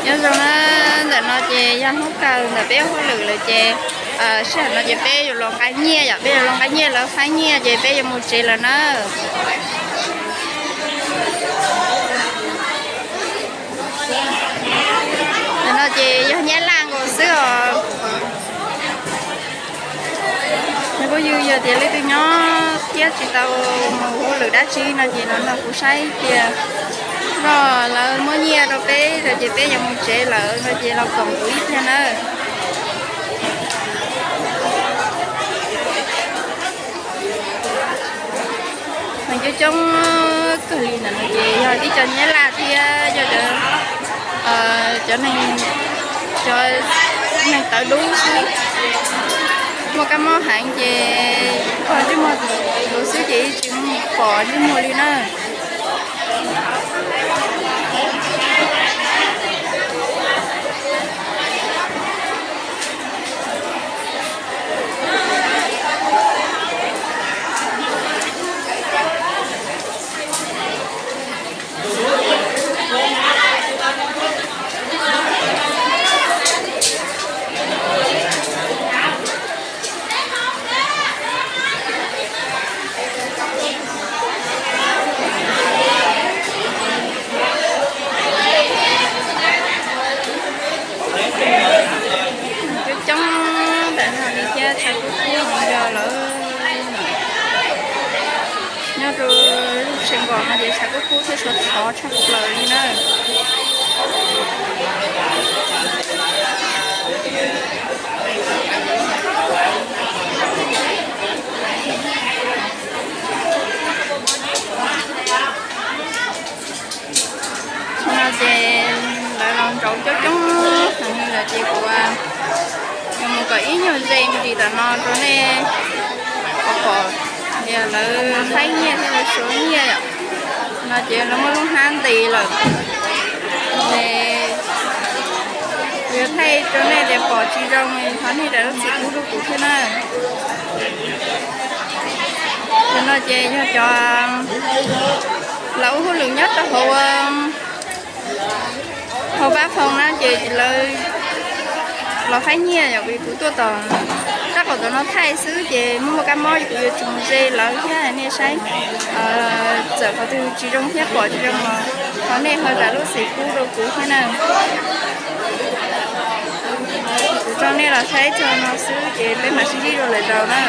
Nyob zoo na, ntawm no ces yog hnub kawg ntawm peb hauj lwm lawm ces sij hawm no ces peb yuav los nqa nyiaj yom, peb yuav los nqa nyiaj lawv faib nyiaj ces peb yuav mus tsev lawm na. Ntawm no ces yog Nyab Laj nkaus xwb os. Yog phooj ywg yog tias leej twg nyob thiab tsis tau mus hauj lwm dab tsi no ces los nrog kuv saib tias no lawv muab nyiaj rau peb lawm ces peb yuav mus tsev lawm no ces los koom kuv ib pliag nawb. Neeg coob coob kawg li ntawm no ces yog tib co Nyab Laj thiab yog cov, cov neeg, cov neeg tawv dub xwb. Muaj kab mob heev ces pog ntsej muag luv xwb ces tsis pom ntsej muag li na. Coob coob ntawm no li thiab tshav kub kub heev yog lawm. Nyob rau lub Sài Gòn no ces tshav kub kub thiab sov sov tshaj plaws li na. Qhov no ces lawv los ntsauv coob coob heev li lawm ces kuv yuav mus kom ib nyuag ze mus ris tom no rau nej pom pom tias lawv faib nyiaj thiab lawv suav nyiaj yom. No ces lawv muaj lub hnab nqis lawm. Ces kuv yuav thaij rau nej tias pom tsis zoo thov nej zam lub txim pub rau kuv thiab na. Cov no ces yog cov lawv ua hauj lwm nyob rau hauv, hauv Pab Foom na ces lawv los faib nyiaj yom, kuv tuaj tom sab qaum tom no thaij xwb ces muaj muaj kab mob kuv yuav tsis mus ze lawv thiab nej saib. Txawm qhov twg tsis zoo thiab pom tsis zoo los thov nej ho zam lub txim pub rau kuv thiab na. Kuv coj nej los saib txog no xwb ces peb mam sib ntsib dua lwm zaus na.